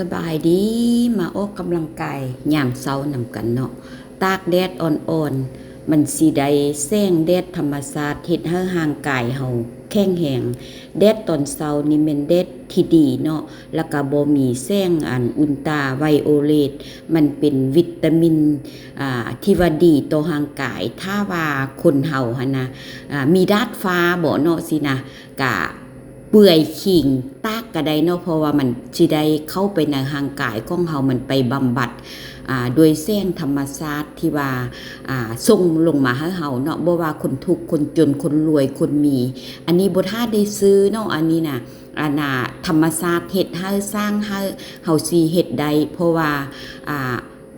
ສະບາຍດີ ມາອອກກຳລັງກາຍຍາມເຊົ້ານຳກັນເນາະ. ຕາກແດດອ່ອນໆ ມັນຊິໄດ້ແສງແດດທຳມະຊາດ ເຮັດໃຫ້ຮ່າງກາຍເຮົາແຂງແຮງ. ແດດຕອນເຊົ້ານີ້ແມ່ນແດດທີ່ດີເນາະ ແລ້ວກະບໍ່ມີແສງອັນອຸນຕາໄວໂອເລັດ ມັນເປັນວິຕາມິນ ອ່າ ທີ່ວ່າດີຕໍ່ຮ່າງກາຍ. ຖ້າວ່າຄົນເຮົາຫັ້ນນະ ອ່າ ມີດາດຟ້າບໍເນາະ ຊີ້ນະ ກະເປື່ອຍຄີງຕາກກະໄດ້ເນາະ ເພາະວ່າມັນຊິໄດ້ເຂົ້າໄປໃນຮ່າງກາຍຂອງເຮົາ ມັນໄປບຳບັດ ອ່າ ດ້ວຍແສງທຳມະຊາດທີ່ວ່າ ອ່າ ສົ່ງລົງມາໃຫ້ເຮົາເນາະ ບໍ່ວ່າຄົນທຸກ ຄົນຈົນ ຄົນລວຍ ຄົນມີ. ອັນນີ້ບໍ່ຖ້າໄດ້ຊື້ເນາະ ອັນນີ້ນະ ອັນນາ ທຳມະຊາດເຮັດໃຫ້ ສ້າງໃຫ້ ເຮົາຊິເຮັດໄດ້ ເພາະວ່າ ອ່າ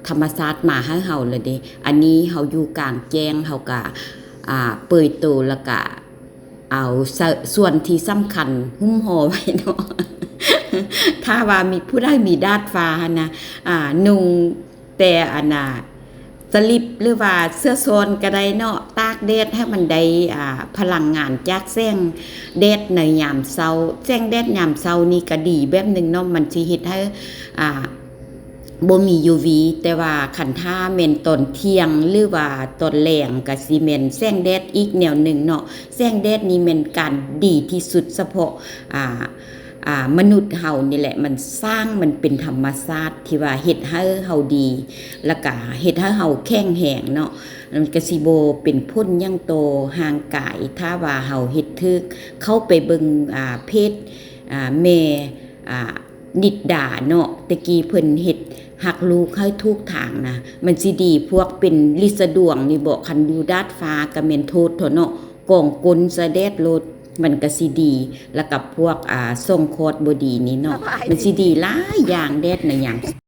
ທຳມະຊາດມາໃຫ້ເຮົາແລ້ວເດ້. ອັນນີ້ເຮົາຢູ່ກາງແຈ້ງ ເຮົາກະ ອ່າ ເປີຍໂຕ ແລ້ວກະເອົາສະ ສ່ວນທີ່ສຳຄັນຫຸ້ມຫໍ່ໄວ້ເນາະ. ຖ້າວ່າມີຜູ້ໃດມີດາດຟ້າຫັ້ນນະ ອ່າ ນຸ່ງແຕ່ອັນນາ ສະລິບ ຫຼືວ່າເສື້ອຊ້ອນກະໄດ້ເນາະ ຕາກແດດໃຫ້ມັນໄດ້ ອ່າ ພະລັງງານຈາກແສງແດດໃນຍາມເຊົ້າ. ແສງແດດຍາມເຊົ້ານີ້ກະດີແບບໜຶ່ງເນາະ ມັນຊິເຮັດໃຫ້ ອ່າ ບໍ່ມີຢູວີ ແຕ່ວ່າຄັນຖ້າແມ່ນຕອນທ່ຽງ ຫຼືວ່າຕອນແລງ ກະຊິແມ່ນແສງແດດອີກແນວໜຶ່ງເນາະ. ແສງແດດນີ້ແມ່ນການດີທີ່ສຸດສະເພາະ ອ່າ ອ່າ ມະນຸດເຮົານີ້ແຫຼະ ມັນສ້າງ ມັນເປັນທຳມະຊາດທີ່ວ່າເຮັດໃຫ້ເຮົາດີ ແລ້ວກະເຮັດໃຫ້ເຮົາແຂງແຮງເນາະ. ມັນກະຊິບໍ່ເປັນຜົນຫຍັງຕໍ່ຮ່າງກາຍ ຖ້າວ່າເຮົາເຮັດຖືກ. ເຂົ້າໄປເບິ່ງ ອ່າ ເພຈ ອ່າ ແມ່ ອ່າ ນິດດາເນາະ ແຕ່ກີ້ເພິ່ນເຮັດຮັກລູກໃຫ້ຖືກທາງນະ ມັນຊິດີ. ພວກເປັນລິດສະດວງນີ້ບໍ ຄັນຢູ່ດາດຟ້າກະແມ່ນໂທດເທາະເນາະ ກອງກົ້ນໃສ່ແດດໂລດ ມັນກະຊິດີ. ແລ້ວກະພວກ ອ່າ ຊ່ອງຄອດບໍ່ດີນີ້ເນາະ ມັນຊິດີຫຼາຍຢ່າງ ແດດໃນຍາມ